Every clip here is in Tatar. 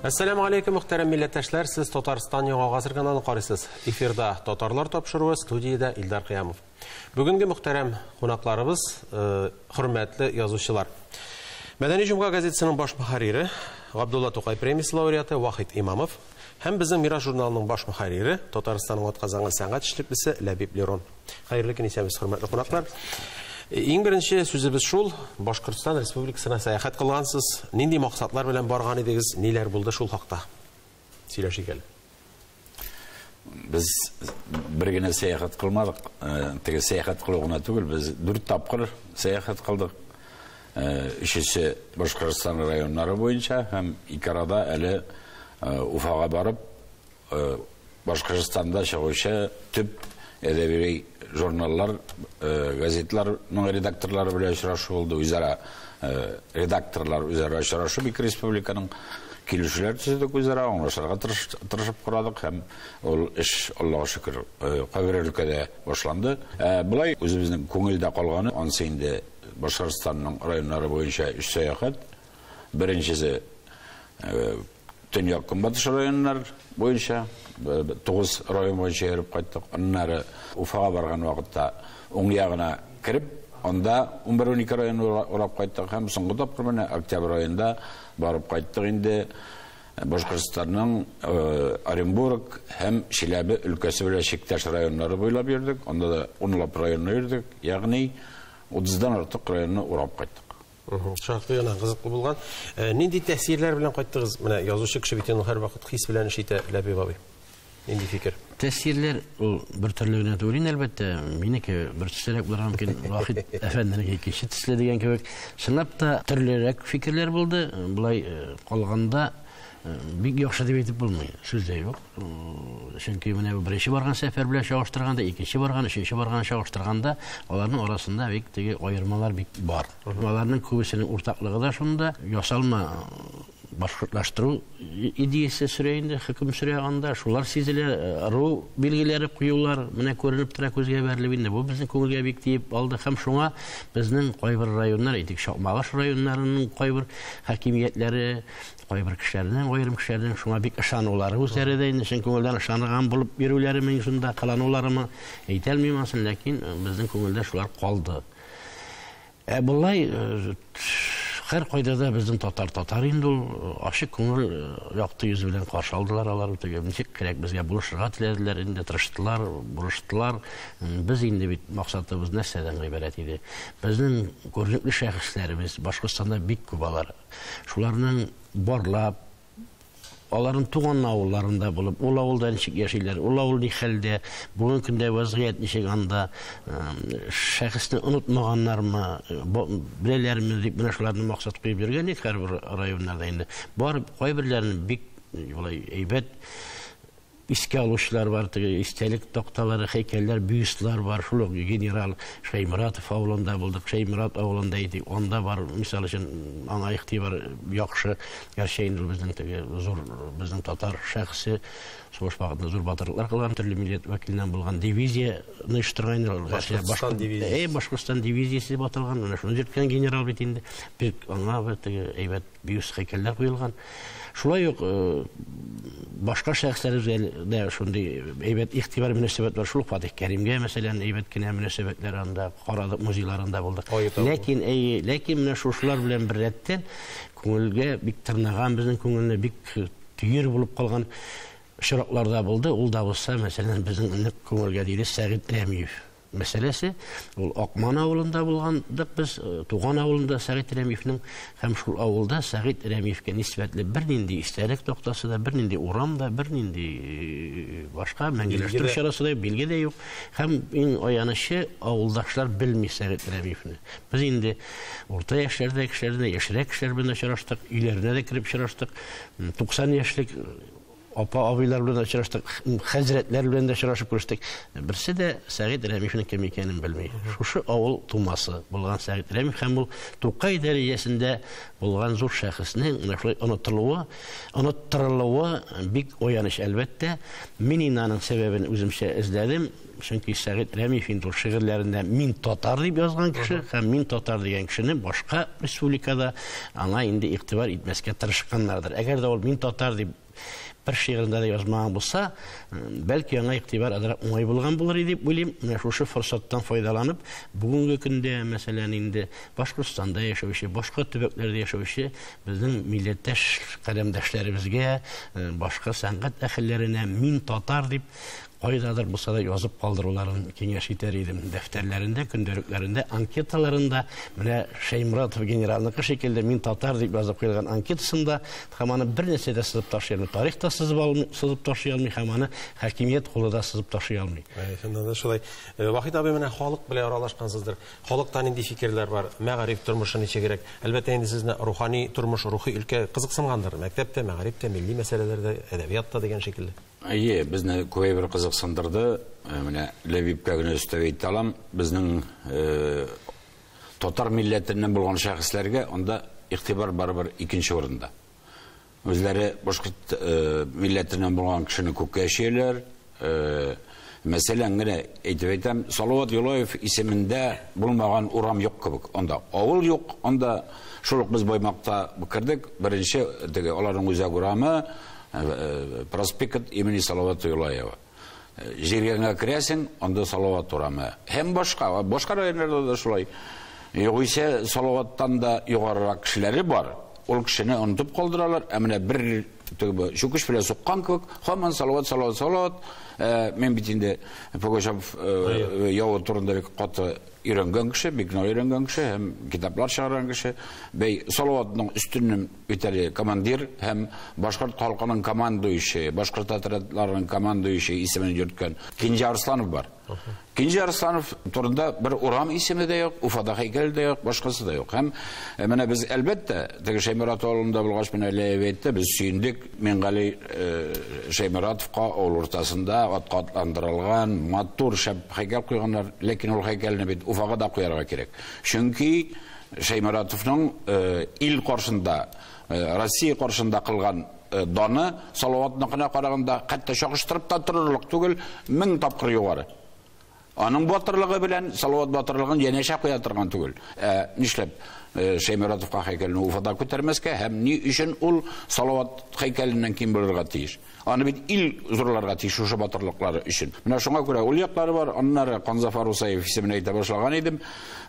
Әссәламү алейкум, мөхтәрәм милләттәшләр, сез Татарстан Яңа Гасыр каналын карыйсыз. Эфирда Татарлар тапшыруы, студиядә Илдар Кыямов. Бүгенге мөхтәрәм кунакларыбыз, хөрмәтле язучылар. Мәдәни җомга газетасының баш мөхәррире, Габдулла Тукай премиясе лауреаты Вахит Имамов һәм безнең Мирас журналының баш мөхәррире, Татарстанның атказанган сәнгать эшлеклесе Ләбиб Лерон. Хәерле көн, исәнмесез, хөрмәтле кунаклар. Иң беренче сүзебез шул, Башкортстан Республикасына сәяхәт кылгансыз, нинди максатлар белән барган идегез, ниләр булды шул хакта? Сөйләшик әле. Без бер генә сәяхәт кылмадык, теге сәяхәт кылу гына түгел, без 4 тапкыр сәяхәт кылдык. Өчесе Башкортстан районнары буенча һәм ике арада әле Уфага барып, Башкортстанда чыгучы төп әдәби журналлар, газетларның редакторлары белән очрашу булды. Үзара редакторлар үзара очрашып, ике республиканың килешүләр төзедек, үзара аңлашырга тырышып карадык һәм ул эш, Аллага шөкер, кайбер өлкәдә башланды. Болай үзебезнең күңелдә калганы, ансы инде Башкортстанның районнары буенча өч сәяхәт. Беренчесе Төньяк Көнбатыш районнар буенча 9 район буенча йөреп кайттык. Аннары Уфага барган вакытта уң ягына кереп, анда 11-12 район урап кайттык һәм соңгы тапкыр менә октябрь аенда барып кайттык инде Башкортстанның Оренбург һәм Чиләбе өлкәсе белән чиктәш районнары буйлап йөрдек. Анда да 10лап районны йөрдек, ягъни 30-дан артык районны урап кайттык. Шактый гына кызыклы булган. Нинди тәэсирләр белән кайттыгыз? Менә язучы кеше бит инде һәрвакыт хис белән эш итә, Ләбиб абый. Нинди фикер? Тәэсирләр ул бер төрле генә түгел инде, әлбәттә. Минеке бер төслерәк булырга мөмкин, Вахит әфәнденеке икенче төсле дигән кебек. Чынлап та төрлерәк фикерләр булды. Болай калганда бик яхшы дип әйтеп булмый, сүз дә юк. Чөнки менә бу беренче барган сәфәр белән чагыштырганда, икенче барган, өченче барган чагыштырганда, аларның арасында бик теге аермалар бик бар. Аларның күбесенең уртаклыгы да шунда, ясалма башкортлаштыру идеясе сөрә инде, хөкем сөрә анда, шулар сизелә, ыру билгеләре куюлар, менә күренеп тора күзгә бәрелеп инде, бу безнең күңелгә бик тиеп алды һәм шуңа безнең кайбер районнар, әйтик, Чакмагыш районнарының кайбер хакимиятләре, кайбер кешеләрнең, аерым кешеләрнең шуңа бик ышанулары үзләре дә инде чын күңелдән ышаныган булып йөрүләре мин шунда кылануларымы әйтә алмыйм анысын, ләкин безнең күңелдә шулар калды. Ә болай һәр кайда да безнең татар татар инде ул, ачык күңел, якты йөз белән каршы алдылар алар, теге ничек кирәк безгә булышырга теләделәр инде, тырыштылар, булыштылар. Без инде бит максатыбыз нәрсәдән гыйбарәт иде? Безнең күренекле шәхесләребез Башкортстанда бик күп алар. Шуларның барлап, аларның туган авылларында булып, ул авылда ничек яшиләр, ул авыл ни хәлдә, бүгенге көндә вазгыять ничек анда, шәхесне онытмаганнармы, беләләрме дип менә шуларны максат куеп йөргән идек һәрбер районнарда инде. Бар кайберләрен бик болай әйбәт искә алучылар бар, теге истәлек такталары, һәйкәлләр, бюстлар бар. Шул ук генерал Шәйморатов авылында булдык, Шәйморат авылында идек. Анда бар, мисал өчен, аңа игътибар яхшы. Гәрчә инде ул безнең теге зур, безнең татар шәхесе, сугыш вакытында зур батырлыклар кылган, төрле милләт вәкиленнән булган дивизия оештырган инде ул. Гәрчә Башкортстан дивизиясе. Башкортстан дивизиясе дип аталган, менә шуны йөрткән генерал бит инде. Бик аңа бер теге әйбәт бюст һәйкәлләр куелган. Шулай ук башка шәхесләребезгә дә шундый әйбәт игътибар мөнәсәбәт бар. Шул ук Фатих Кәримгә, мәсәлән, әйбәт кенә мөнәсәбәтләр анда карадык, музейларында булдык. Ләкин, әйе, ләкин менә шушылар белән беррәттән күңелгә бик тырнаган, безнең күңелне бик төер булып калган очраклар да булды. Ул да булса, мәсәлән, безнең нык күңелгә диде Сәгыйть Рәмиев мәсьәләсе. Ул Акман авылында булгандык без, туган авылында Сәгыйть Рәмиевнең, һәм шул авылда Сәгыйть Рәмиевкә нисбәтле бернинди истәлек тактасы да, бернинди урам да, бернинди башка мәңгеләштерү чарасы да, билге дә юк. Һәм иң аянычы, авылдашлар белми Сәгыйть Рәмиевне. Без инде урта яшьләрдә кешеләр белән, яшьрәк кешеләр белән очраштык, өйләренә дә кереп очраштык. 90 яшьлек Апа абыйлар белән дә очраштык, хәзрәтләр белән дә очрашып күрештек. Берсе дә Сәгыйть Рәмиевнең кем икәнен белми. Шушы авыл тумасы булган Сәгыйть Рәмиев һәм ул Тукай дәрәҗәсендә булган зур шәхеснең менә шулай онытылуы, оныттырылуы бик аяныч, әлбәттә. Мин инде аның сәбәбен үземчә эзләдем. Чөнки Сәгыйть Рәмиев инде ул шигырьләрендә «Мин татар» дип язган кеше, һәм «Мин татар» дигән кешене башка республикада аңа инде игътибар итмәскә тырышканнардыр. Әгәр дә ул «Мин татар» дип бер шигырендә дә язмаган булса, бәлки аңа игътибар азрак уңай булган булыр иде дип уйлыйм. Менә шушы форсаттан файдаланып, бүгенге көндә, мәсәлән, инде Башкортстанда яшәүче, башка төбәкләрдә яшәүче безнең милләттәш каләмдәшләребезгә, башка сәнгать әһелләренә «Мин татар» дип кайдадыр булса да язып калдыруларын киңәш итәр идем. Дәфтәрләрендә, көндәлекләрендә, анкеталарында менә Шәйморатов генералныкы шикелле «Мин татар» дип язып куелган анкетасында һәм аны бер нәрсә дә сызып ташлый алмый. Тарих та сызып алмый, сызып ташлый алмый һәм аны хакимият кулы да сызып ташлый алмый. Чыннан да шулай. Вахит абый, менә халык белән аралашкансыздыр. Халыкта нинди фикерләр бар? Мәгариф тормышы ничегрәк? Әлбәттә, инде сезне рухани тормыш, рухи өлкә кызыксынгандыр. Мәктәптә, мәгарифтә, милли мәсьәләләрдә, әдәбиятта дигән шикелле. Әйе, безне күп әйбер кызыксындырды. Менә Ләбибкә генә өстәп әйтә алам, безнең татар милләтеннән булган шәхесләргә анда игътибар барыбер икенче урында. Үзләре башкорт милләтеннән булган кешене күпкә яшәйләр. Мәсәлән генә әйтеп әйтәм, Салават Юлаев исемендә булмаган урам юк кебек. Анда авыл юк, анда шул ук без Баймакта кердек. Беренче теге аларның үзәк урамы, проспект имени Салавата Юлаева. Җиргә керәсең, анда Салават урамы. Һәм башка районнарда да шулай. Югыйсә Салаваттан да югарырак кешеләре бар. Ул кешене онытып калдыралар. Ә менә бер теге чүкеч белән суккан кебек, һаман Салават, Салават, Салават. Мин бит инде Пугачев явы турында бик каты өйрәнгән кеше, бик нык өйрәнгән кеше һәм китаплар чыгарган кеше. Бәй Салаватның өстеннән бит әле командир һәм башкорт халкының командующий, башкорт отрядларының командующий исемен йөрткән Кинҗә Арсланов бар. Кинҗә Арсланов турында бер урам исеме дә юк, Уфада һәйкәл дә юк, башкасы да юк. Һәм менә без әлбәттә теге Шәйморатов авылында булгач, менә Ләбиб әйтте, без сөендек Мингали Шәйморатовка авыл уртасында атка атландырылган матур шәп һәйкәл куйганнар, ләкин ул һәйкәлне бит Уфага да куярга кирәк. Чөнки Шәйморатовның ил каршында, Россия каршында кылган даны Салаватныкына караганда хәтта чагыштырып та торырлык түгел, 1000 тапкыр югары. Аның батырлыгы белән Салават батырлыгын янәшә куя торган түгел. Нишләп Шәйморатовка һәйкәлне Уфада күтәрмәскә һәм ни өчен ул Салават һәйкәленнән ким булырга тиеш? Аны бит ил зурларга тиеш шушы батырлыклары өчен. Менә шуңа күрә ул яклары бар. Аннары Канзафар Усаев исемен әйтә башлаган идем.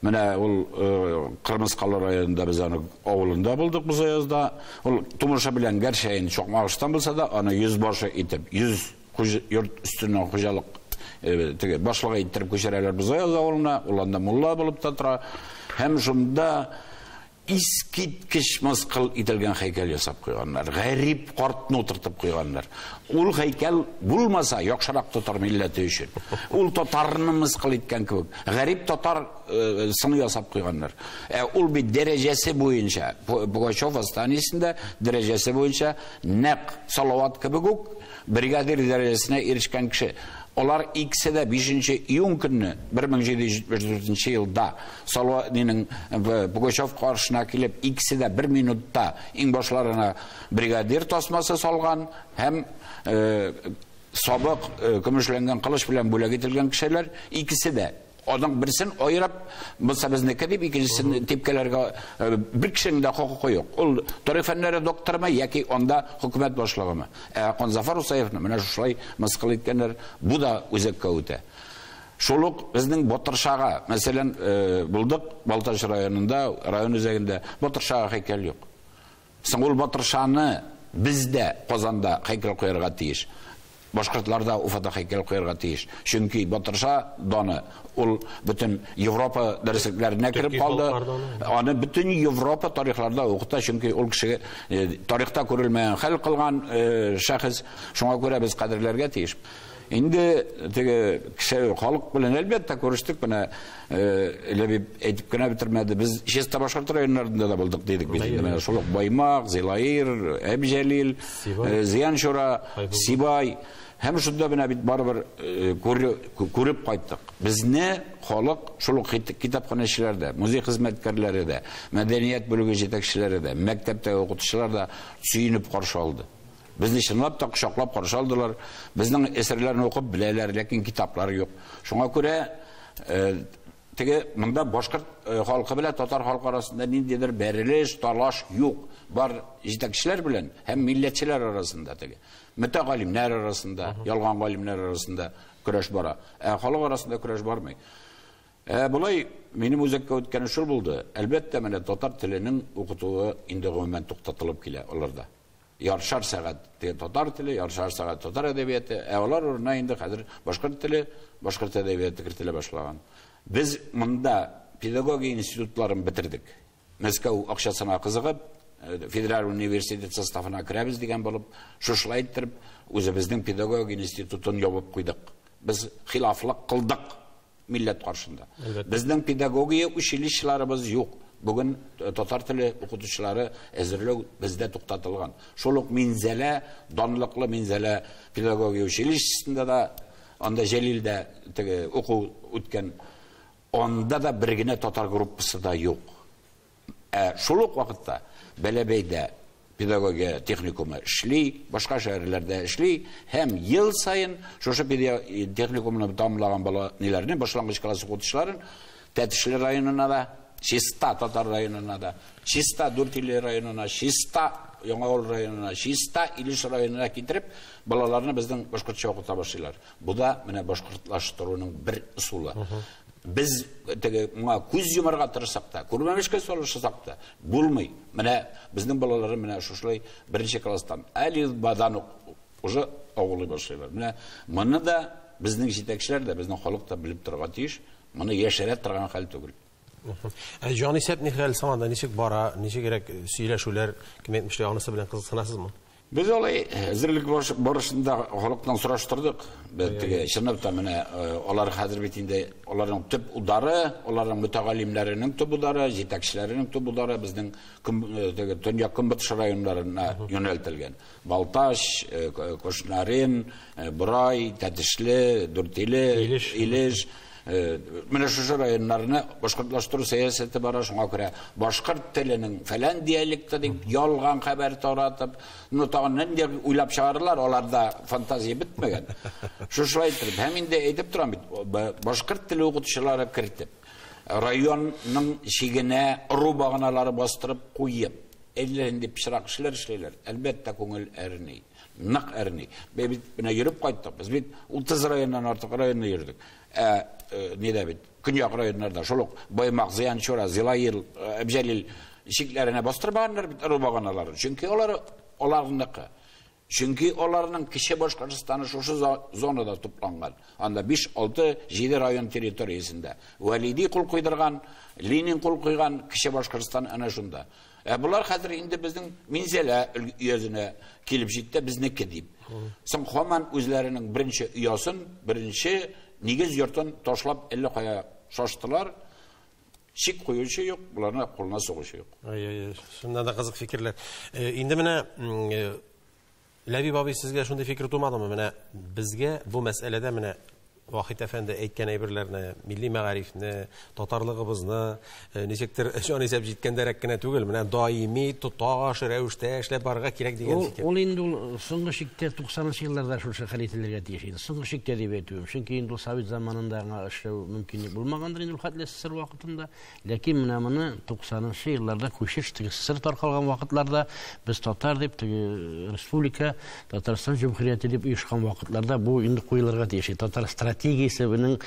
Менә ул Кырмыскалы районында без аны авылында булдык бу язда. Ул тумышы белән гәрчә инде Чакмагыштан булса да, аны йөз башы итеп, 100 йорт өстеннән хуҗалык теге башлыгы иттереп күчерәләр Бозаяз авылына. Ул анда мулла булып та тора. Һәм шунда искиткеч мыскыл ителгән һәйкәл ясап куйганнар. Гарип картны утыртып куйганнар. Ул һәйкәл булмаса яхшырак татар милләте өчен. Ул татарны мыскыл иткән кебек. Гарип татар сыны ясап куйганнар. Ул бит дәрәҗәсе буенча, Пугачев восстаниесендә дәрәҗәсе буенча нәкъ Салават кебек үк бригадир дәрәҗәсенә ирешкән кеше. Алар икесе дә 5 июнь көнне 1774 елда Салаватның Пугачев каршына килеп, икесе дә бер минутта иң башларына бригадир тасмасы салган һәм сабык көмешләнгән кылыч белән бүләк ителгән кешеләр, икесе дә. Аның берсен айырып, булса безнеке дип, икенчесен типкәләргә бер кешенең дә хокукы юк. Ул тарих фәннәре докторымы яки анда хөкүмәт башлыгымы? Канзафар Усаевны менә шулай мыскыл иткәннәр, бу да үзәккә үтә. Шул ук безнең Батыршага, мәсәлән, булдык Балтач районында, район үзәгендә Батыршага һәйкәл юк. Соң ул Батыршаны бездә Казанда һәйкәл куярга тиеш. Башкортларда Уфада һәйкәл куярга тиеш. Чөнки Батырша даны ул бөтен Европа дәреслекләренә кереп калды. Аны бөтен Европа тарихларында укыта, чөнки ул кеше тарихта күрелмәгән хәл кылган шәхес. Шуңа күрә без кадерләргә тиеш. Инде теге кеше халык белән әлбәттә күрештек, менә Ләбиб әйтеп кенә бетермәде. Без чиста башкорт районнарында да булдык дидек бит инде. Менә шул ук Баймак, Зилаир, Әбҗәлил, Зиянчура, Сибай. Һәм шунда менә бит барыбер күреп кайттык. Безне халык шул ук китапханәчеләр дә, музей хезмәткәрләре дә, мәдәният бүлеге җитәкчеләре дә, мәктәптәге укытучылар да сөенеп каршы алды. Безне чынлап та кочаклап каршы алдылар. Безнең әсәрләрне укып беләләр, ләкин китаплар юк. Шуңа күрә теге монда башкорт халкы белән татар халкы арасында ниндидер бәрелеш, талаш юк. Бар җитәкчеләр белән һәм милләтчеләр арасында теге. Мөтәгалимнәр арасында, ялган галимнәр арасында көрәш бара. Ә халык арасында көрәш бармый. Болай минем үзәккә үткәне шул булды. Әлбәттә, менә татар теленең укытуы инде гомумән туктатылып килә аларда. Яршар сәгать татар теле, яршар сәгать татар әдәбияты, ә алар урынына инде хәзер башкорт теле, башкорт әдәбияты кертелә башлаган. Без монда педагогия институтларын бетердек. Мәскәү акчасына кызыгып, федераль университет составына керәбез дигән булып, шушылай иттереп, үзебезнең педагогия институтын ябып куйдык. Без хилафлык кылдык милләт каршында. Безнең педагогия училищеларыбыз юк. Бүген татар теле укытучылары әзерләү бездә туктатылган. Шул ук Минзәлә, данлыклы Минзәлә педагогия училищесында да, анда Җәлилдә теге уку үткән, анда да бер генә татар группасы да юк. Ә шул ук вакытта Бәләбәйдә педагогия техникумы эшли, башка шәһәрләрдә эшли, һәм ел саен шушы техникумны тәмамлаган бала ниләрне, башлангыч класс укытучыларын Тәтешле районына да, чиста татар районына да, чиста Дүртөйле районына, чиста Яңавыл районына, чиста Илеш районына китереп, балаларны безнең башкортча укыта башлыйлар. Бу да менә башкортлаштыруның бер ысулы. Без теге моңа күз йомарга тырышсак та, күрмәмешкә салышсак та, булмый. Менә безнең балалары менә шушылай беренче класстан, әлифбадан ук уже агулый башлыйлар. Менә моны да безнең җитәкчеләр дә, безнең халык та белеп торырга тиеш. Моны яшерә торган хәл түгел. Ә җанисәп ни хәл соң анда, ничек бара, ничегрәк сөйләшүләр, кем әйтмешли, анысы белән кызыксынасызмы? Без алай әзерлек барышында халыктан сораштырдык. Без теге чынлап та менә алар хәзер бит инде аларның төп удары, аларның мөтәгалимнәренең төп удары, җитәкчеләренең төп удары безнең теге төньяк көнбатыш районнарына юнәлтелгән. Балтач, Кошнарин, Борай, Тәтешле, Дүртөйле, Илеш. Менә шушы районнарны башкортлаштыру сәясәте бара, шуңа күрә башкорт теленең фәлән диалекты дип ялган хәбәр таратып, ну тагын нинди уйлап чыгарырлар, аларда фантазия бетмәгән. Шушылай итеп, һәм инде әйтеп торам бит, башкорт теле укытучылары кертеп, районның чигенә ыру баганалары бастырып куеп, әллә нинди пычрак эшләр эшлиләр, әлбәттә күңел әрни, нык әрни. Без бит менә йөреп кайттык, без бит 30 районнан артык районны йөрдек. Ә нидә бит, көньяк районнарда шул ук Баймак, Зыянчура, Зилаир, Әбҗәлил чикләренә бастырмаганнар бит ыру баганаларын. Чөнки алар аларныкы. Чөнки аларның кече Башкортстаны шушы зонада тупланган. Анда 5, 6, 7 район территориясендә. Вәлиди кул куйдырган, Ленин кул куйган кече Башкортстан әнә шунда. Ә булар хәзер инде безнең Минзәлә өязенә килеп җитте, безнеке дип. Соң һаман үзләренең беренче оясын, беренче нигез йортын ташлап әллә кая шаштылар. Чик куючы юк, буларны кулына сугучы юк. Ай-ай-ай, шуннан да кызык фикерләр. Инде менә Ләбиб абый, сезгә шундый фикер тумадымы? Менә безгә бу мәсьәләдә менә Вахит әфәнде әйткән әйберләрне, милли мәгарифне, татарлыгыбызны ничектер җанисәп җиткәндәрәк кенә түгел, менә даими тоташ рәвештә эшләп барырга кирәк дигән фикер. Ул инде ул соңгы чиктә 90нчы елларда шушы хәл ителергә тиеш иде. Соңгы чиктә дип әйтүем. Чөнки инде ул совет заманында аңа эшләү мөмкинлек булмагандыр инде ул хәтле СССР вакытында. Ләкин менә моны 90нчы елларда күчеш теге СССР таркалган вакытларда без татар дип теге республика Татарстан җөмһүрияте дип оешкан вакытларда бу инде куелырга тиеш иде. Татар стратегиясе буның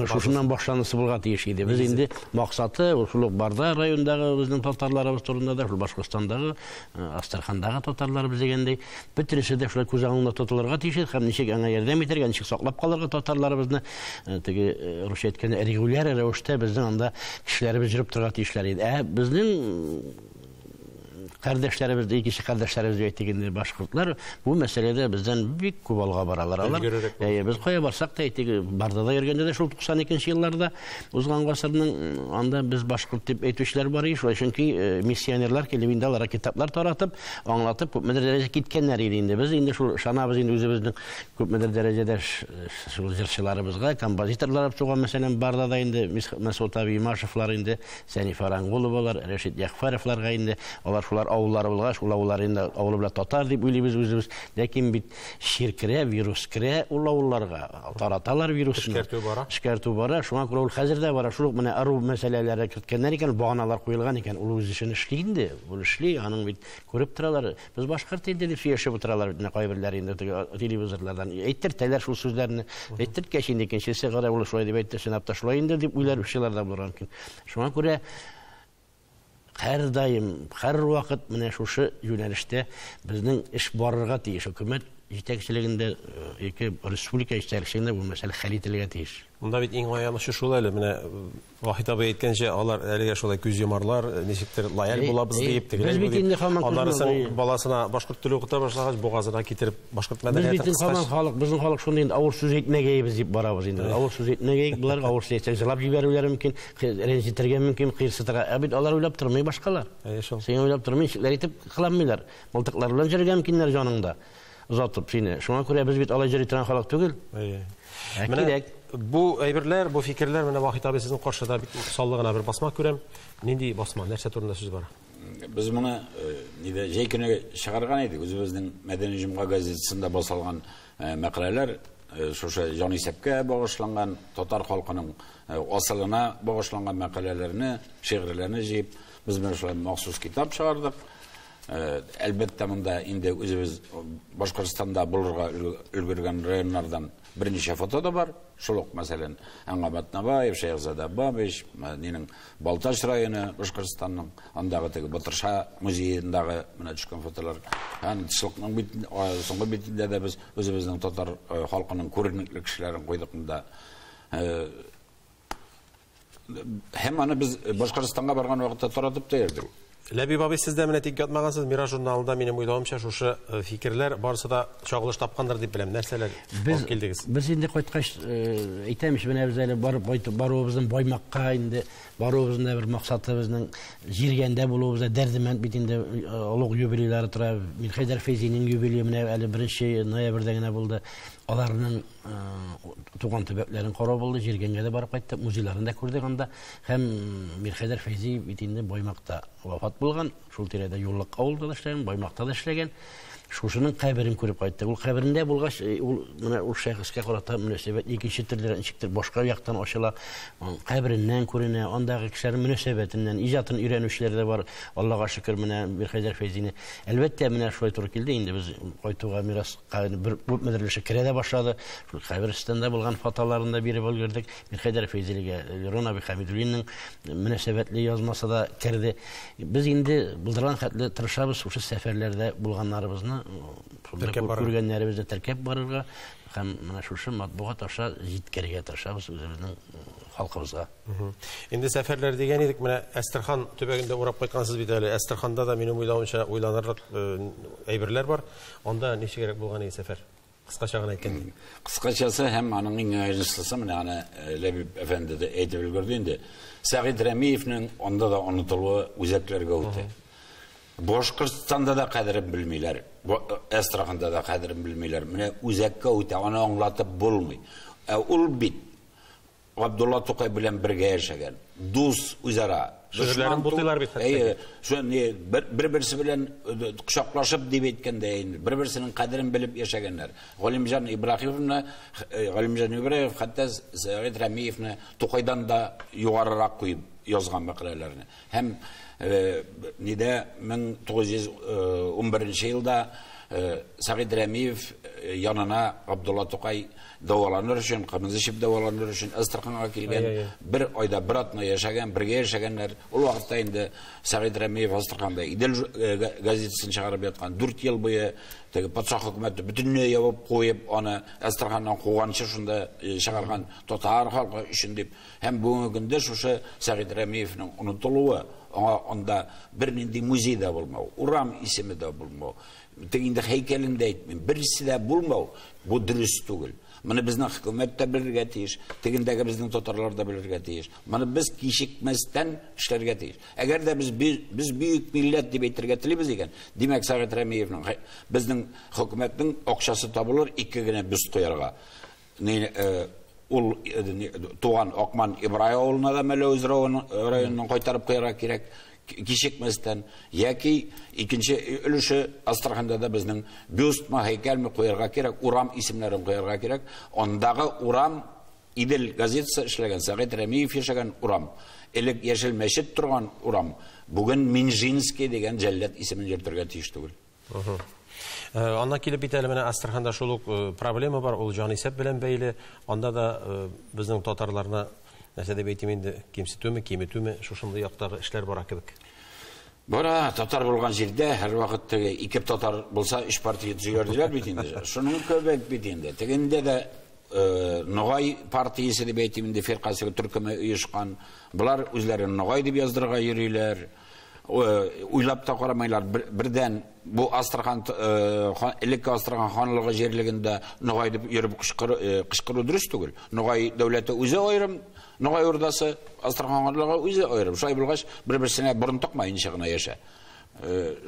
шушыннан башланысы булырга тиеш иде. Без инде максаты шул ук Барда районындагы безнең татарларыбыз турында да, шул Башкортстандагы, Астрахандагы татарларыбыз дигәндәй, бөтенесе дә шулай күз алдында тотылырга тиеш иде һәм ничек аңа ярдәм итәргә, ничек саклап калырга татарларыбызны, теге русча әйткәндә, регуляр рәвештә безнең анда кешеләребез йөреп торырга тиешләр иде. Ә безнең кардәшләребез, икенче кардәшләребез дип әйтик инде, башкортлар бу мәсьәләдә бездән бик күп алга баралар. Алар, без кая барсак та әйтик, Бардада йөргәндә дә шул 92 елларда узган гасырның анда без башкорт дип әйтүчеләр бар иде, шулай, чөнки миссионерлар килеп инде аларга китаплар таратып, аңлатып күпмедер дәрәҗә киткәннәр иде инде. Без инде шул ышанабыз инде үзебезнең күпмедер дәрәҗәдә шул җырчыларыбызга, композиторлар туган, мәсәлән, Бардада инде Мәсгут абый Имашевлар инде, Сәниф Арангуловалар, Рәшит Ягъфәровларга инде, алар шулар авыллары булгач, ул авыллар инде авылы белән татар дип уйлыйбыз үзебез. Ләкин бит чир керә, вирус керә ул авылларга, тараталар вирусны. Эшкәртү бара. Эшкәртү бара, шуңа күрә ул хәзер дә бара. Шул ук менә ыру мәсьәләләре керткәннәр икән, баганалар куелган икән, ул үз эшен эшли инде, ул эшли, аның бит күреп торалар. Без башкорт инде дип сөйләшеп утыралар бит менә кайберләре инде теге телевизорлардан. Әйттертәләр шул сүзләрне. Әйттерткәч инде икенчесе кара ул шулай дип әйтте, чынлап та шулай инде дип уйлар да булырга мөмкин. Шуңа күрә һәрдаим, һәрвакыт менә шушы юнәлештә безнең эш барырга тиеш. Хөкүмәт җитәкчелегендә, ике республика җитәкчелегендә бу мәсьәлә хәл ителергә тиеш. Монда бит иң аянычы шул әле, менә Вахит абый әйткәнчә, алар әлегә шулай күз йомарлар, ничектер лояль булабыз диеп, тегеләй бу дип. Аннары соң баласына башкорт теле укыта башлагач, бугазына китереп башкорт мәдәниятен кыскач. Без бит һаман халык, безнең халык шундый инде авыр сүз әйтмәгәйбез дип барабыз инде. Авыр сүз әйтмәгәйек, болар авыр сүз әйтсәң җылап җибәрүләре мөмкин, рәнҗетергә мөмкин, кыерсытырга. Ә бит алар уйлап тормый башкалар. Әйе шул. Син уйлап тормый, ничекләр итеп кыланмыйлар. Мылтыклар белән йөрергә мөмкиннәр җаныңда. Озатып сине. Шуңа күрә без бит алай йөри торган халык түгел. Әйе. Кирәк. Бу әйберләр, бу фикерләр менә Вахит абый сезнең каршыда бик саллы гына бер басма күрәм. Нинди басма, нәрсә турында сүз бара? Без моны нидә җәй көне чыгарган идек. Үзебезнең Мәдәни җомга газетасында басылган мәкаләләр шушы җанисәпкә багышланган, татар халкының асылына багышланган мәкаләләрне, шигырьләрне җыеп, без менә шулай махсус китап чыгардык. Әлбәттә, монда инде үзебез Башкортстанда булырга өлгергән районнардан берничә фото да бар. Шул ук, мәсәлән, Әнгам Атнабаев, Шәйхзада Бабич, нинең Балтач районы Башкортстанның, андагы теге Батырша музеендагы менә төшкән фотолар. Һәм тышлыкның бит, соңгы битендә дә без үзебезнең татар халкының күренекле кешеләрен куйдык монда. Һәм аны без Башкортстанга барган вакытта таратып та йөрдек. Ләбиб абый, сез дә менә тик ятмагансыз, Мирас журналында минем уйлавымча шушы фикерләр барысы да чагылыш тапкандыр дип беләм. Нәрсәләр алып килдегез? Без инде кайткач, әйтәм ич, менә без әле барып кайтып баруыбызның Баймакка инде баруыбызның да бер максаты безнең Җиргәндә булуыбызда Дәрдемәнд бит инде олуг юбилейлары тора. Мирхәйдәр Фәйзинең юбилее менә әле 1 ноябрьдә генә булды. Аларның туган төбәкләрен карау булды, Җиргәнгә дә барып кайттык, музейларын да күрдек анда. Һәм Мирхәйдәр Фәйзи бит инде Баймакта вафат булган, шул тирәдә Юллык авылында да эшләгән, Баймакта да эшләгән. Шушының каберен күреп кайттык. Ул каберендә булгач, ул менә ул шәхескә карата мөнәсәбәт икенче төрле, ничектер башка яктан ачыла. Кабереннән күренә, андагы кешеләрнең мөнәсәбәтеннән, иҗатын өйрәнүчеләр дә бар. Аллага шөкер, менә Мирхәйдәр Фәйзине. Әлбәттә, менә шулай туры килде инде без кайтуга мираска бер күпмедер өлеше керә дә башлады. Шул каберстанда булган фотоларын да биреп өлгердек. Мирхәйдәр Фәйзилгә Лерон абый Хәмидуллинның мөнәсәбәтле язмасы да керде. Без инде булдырган хәтле тырышабыз шушы сәфәрләрдә булганнарыбызны, күргәннәребезне теркәп барырга һәм менә шушы матбугат аша җиткерергә тырышабыз үзебезнең халкыбызга. Инде сәфәрләр дигән идек, менә Әстерхан төбәгендә урап кайткансыз бит әле. Әстерханда да минем уйлавымча уйланырлык әйберләр бар. Анда ничегрәк булган иде сәфәр? Кыскача гына әйткәндә. Кыскачасы һәм аның иң аянычлысы менә аны Ләбиб әфәнде дә әйтеп өлгерде инде. Сәгыйть Рәмиевнең анда да онытылуы үзәкләргә үтә. Башкортстанда да кадерен белмиләр, Әстерханда да кадерен белмиләр. Менә үзәккә үтә, аны аңлатып булмый. Ә ул бит Габдулла Тукай белән бергә яшәгән, дус үзара. Шигырьләрен бутыйлар бит хәтта. Әйе, бер-берсе белән кочаклашып дип әйткәндә инде, бер-берсенең кадерен белеп яшәгәннәр. Галимҗан Ибраһимовны, Галимҗан Ибраһимов хәтта Сәгыйть Рәмиевны Тукайдан да югарырак куеп язган мәкаләләрне. Һәм нидә 1911 елда Сәгыйть Рәмиев янына Габдулла Тукай дәваланыр өчен, кымыз эчеп дәваланыр өчен Әстерханга килгән, бер айда бер атна яшәгән, бергә яшәгәннәр. Ул вакытта инде Сәгыйть Рәмиев Әстерханда Идел газетасын чыгарып яткан, 4 ел буе теге патша хөкүмәте бөтенләй ябып куеп, аны Әстерханнан куганчы шунда чыгарган татар халкы өчен дип. Һәм бүгенге көндә шушы Сәгыйть Рәмиевнең онытылуы Аңа анда бернинди музей да булмау, урам исеме дә булмау, инде һәйкәлен дә әйтмим, берсе дә булмау, бу дөрес түгел. Моны безнең хөкүмәт тә белергә тиеш, тегендәге безнең татарлар да белергә тиеш. Моны без кичекмәстән эшләргә тиеш. Әгәр дә без бөек милләт дип әйтергә телибез икән, димәк, Сәгыйть Рәмиевнең безнең хөкүмәтнең акчасы табылыр ике генә бюст куярга. Ул туган Акман Ибрай авылына да Мәләвез районыннан кайтарып куярга кирәк кичекмәстән, яки икенче өлеше Астраханда да безнең бюстмы, һәйкәлме куярга кирәк, урам исемнәрен куярга кирәк. Андагы урам Идел газетасы эшләгән, Сәгыйть Рәмиев яшәгән урам, элек Яшел мәчет торган урам, бүген Минжинский дигән җәллад исемен йөртергә тиеш түгел. Аннан килеп бит әле менә Астраханда шул ук проблема бар, ул җанисәп белән бәйле. Анда да безнең татарларны, нәрсә дип әйтим инде, кимсетүме, киметүме, шушындый яктагы эшләр бара кебек. Бара, татар булган җирдә һәрвакыт теге ике татар булса өч партия төзиләр диләр бит инде. Шуның кебек бит инде. Тегендә дә Ногай партиясе дип әйтим инде, фиркасы төркеме оешкан. Булар үзләрен Ногай дип яздырырга йөриләр. Уйлап та карамайлар. Бердән бу Астрахан, элекке Астрахан ханлыгы җирлегендә Ногай дип йөреп кычкыру дөрес түгел. Ногай дәүләте үзе аерым, Ногай урдасы, Астрахан ханлыгы үзе аерым. Шулай булгач, бер-берсенә борын тыкмаенча гына яшә.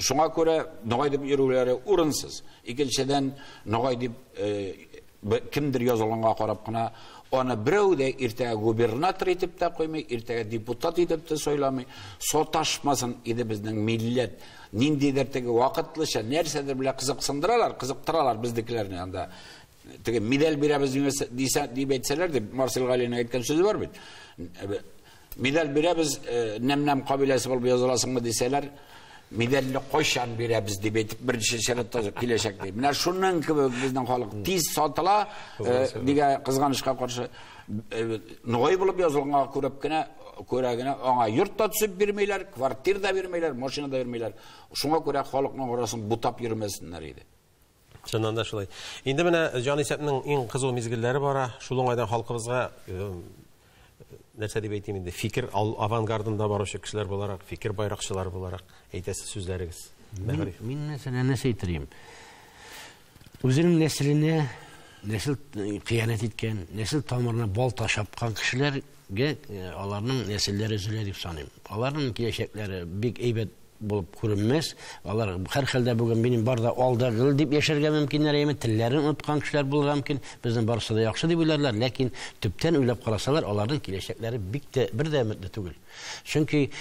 Шуңа күрә Ногай дип йөрүләре урынсыз. Икенчедән, Ногай дип кемдер язылганга карап кына аны берәү дә иртәгә губернатор итеп тә куймый, иртәгә депутат итеп тә сайламый. Саташмасын иде безнең милләт. Ниндидер теге вакытлыча нәрсәдер белән кызыксындыралар, кызыктыралар безнекеләрне анда. Теге медаль бирәбез дисә, дип әйтсәләр, дип Марсель Галинең әйткән сүзе бар бит. Медаль бирәбез, нәм-нәм кабиләсе булып языласыңмы дисәләр, медальне кайчан бирәбез дип әйтеп беренче чиратта киләчәк ди. Менә шуның кебек безнең халык тиз сатыла, дигә кызганычка каршы Ногай булып язылганга күреп кенә, күрә генә аңа йорт та төзеп бирмиләр, квартира да бирмиләр, машина да бирмиләр. Шуңа күрә халыкның арасын бутап йөрмәсеннәр иде. Чыннан да шулай. Инде менә җанисәпнең иң кызу мизгелләре бара. Шул уңайдан халкыбызга нәрсә дип әйтим инде, фикер авангардында баручы кешеләр буларак, фикер байракчылары буларак әйтәсе сүзләрегез. Мин мәсәлән нәрсә әйтер? Үзенең нәселенә нәсел кыянәт иткән, нәсел тамырына балта чапкан кешеләргә аларның нәселләре өзелә дип саныйм. Аларның киләчәкләре бик әйбәт булып күренмәс. Алар һәр хәлдә бүген минем бар да алда гел дип яшәргә мөмкиннәр, әмма телләрен оныткан кешеләр булырга мөмкин. Безнең барысы да яхшы дип уйларлар, ләкин төптән уйлап карасалар, аларның киләчәкләре бик тә бер дә өметле түгел. Чөнки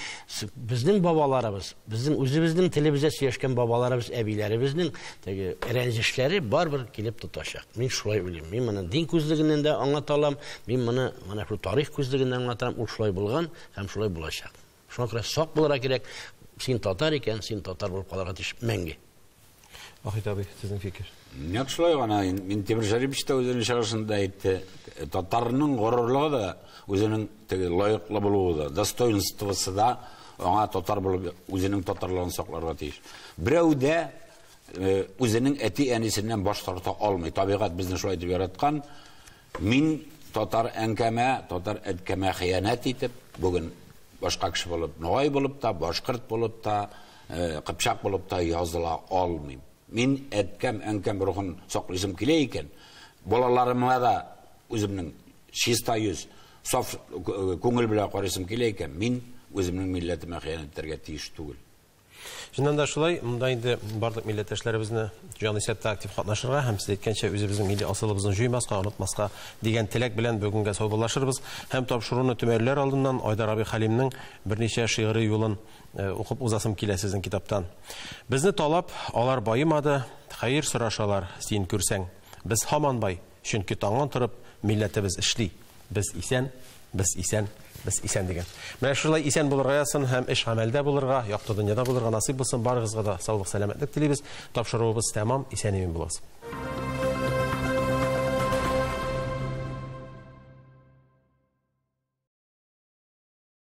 безнең бабаларыбыз, безнең үзебезнең телебездә сөйләшкән бабаларыбыз, әбиләребезнең теге рәнҗешләре барыбер килеп тоташак. Мин шулай уйлыйм. Мин моны дин күзлегеннән дә аңлата алам, мин моны менә шул тарих күзлегеннән аңлатам. Ул шулай булган һәм шулай булачак. Шуңа күрә сак булырга кирәк. Син татар икән, син татар булып калырга тиеш мәңге. Вахит абый, сезнең фикер? Нәкъ шулай гына. Минтимер Шәрипович та үзенең чыгышында әйтте. Татарның горурлыгы да, үзенең теге лаеклы булуы да, достоинствосы да аңа татар булып үзенең татарлыгын сакларга тиеш. Берәү дә үзенең әти-әнисеннән баш тарта алмый. Табигать безне шулай дип яраткан. Мин татар әнкәмә, татар әткәмә хыянәт итеп, бүген башка кеше булып, ногай булып та, башкорт булып та, кыпчак булып та языла алмыйм. Мин әткәм, әнкәм рухын саклыйсым килә икән, балаларыма да үземнең чиста йөз, саф күңел белән карыйсым килә икән, мин үземнең милләтемә хыянәт итәргә тиеш түгел. Чыннан да шулай, монда инде барлык милләттәшләребезне җанисәптә актив катнашырга һәм сез әйткәнчә үзебезнең милли асылыбызны җуймаска, онытмаска дигән теләк белән бүгенгә саубуллашырбыз. Һәм тапшыруны төмәрләр алдыннан Айдар абый Хәлимнең берничә шигъри юлын укып узасым килә сезнең китаптан. Безне талап, алар баемады, хәер сорашалар, син күрсәң. Без һаман бай, чөнки таңнан торып милләтебез эшли. Без исән, без исән, без исән дигән. Менә шулай исән булырга язсын һәм эш гамәлдә булырга, якты дөньяда булырга насыйп булсын. Барыгызга да саулык, сәламәтлек телибез. Тапшыруыбыз тәмам, исән-имин булыгыз.